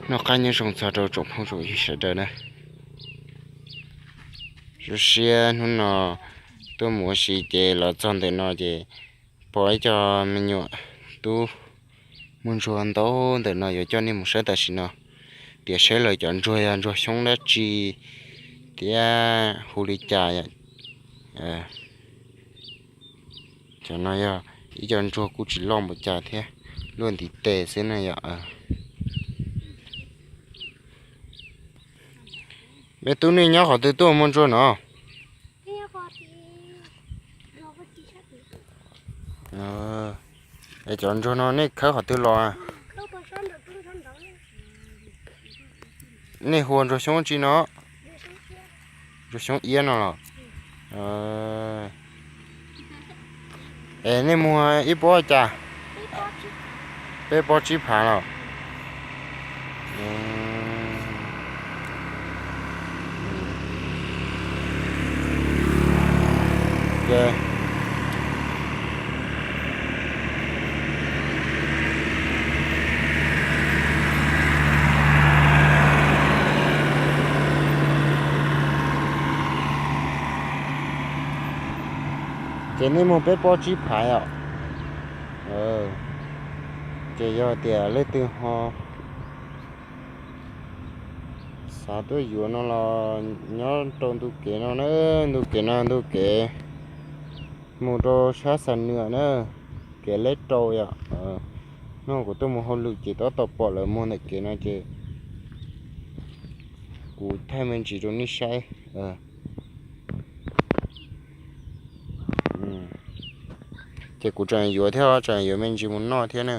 Noj qab nyob zoo txog rau tsoom phooj tsoom ywg sawv daws na. Zoo siab hnub no tuaj mus ua si ces los txog ntawm no ces pom ib co me nyuam tub muaj ntsuag ntau ntawm no yuav coj nej mus saib tam sim no, tias saib lawv cov ntsuag yog ntsuag xyoob dab tsi thiab hu li cas. Cov no yog ib co ntsuag kuj tsis loj npaum cas thiab, luaj ntiv tes xwb na yom. Me tub, nej nyob qhov twg tuaj muaj ntsuag no? Es cov ntsuag no nej khawb qhov twg los? Nej hu ua ntsuag xyoob tsi no? Ntsuag xyoob iab no los? Es nej muag ib pob cas? Peb pob tsib phav los? Ces nej muag peb pob tsib phav os. Ces yog tias leej twg ho xav tuaj yuav no los nyob rau ntu kev no na, ntu kev no ntu kev mus rau sab Xam Nwam na, kev leb rau yom. No kuv tuaj mus hauj lwm ces tab tom pom lawv muag ntawm kev no ces kuv thaij me ntsis rau nej saib. Ces kuv tseem yuav thiab, tseem yuav me ntsis mus noj thiab na.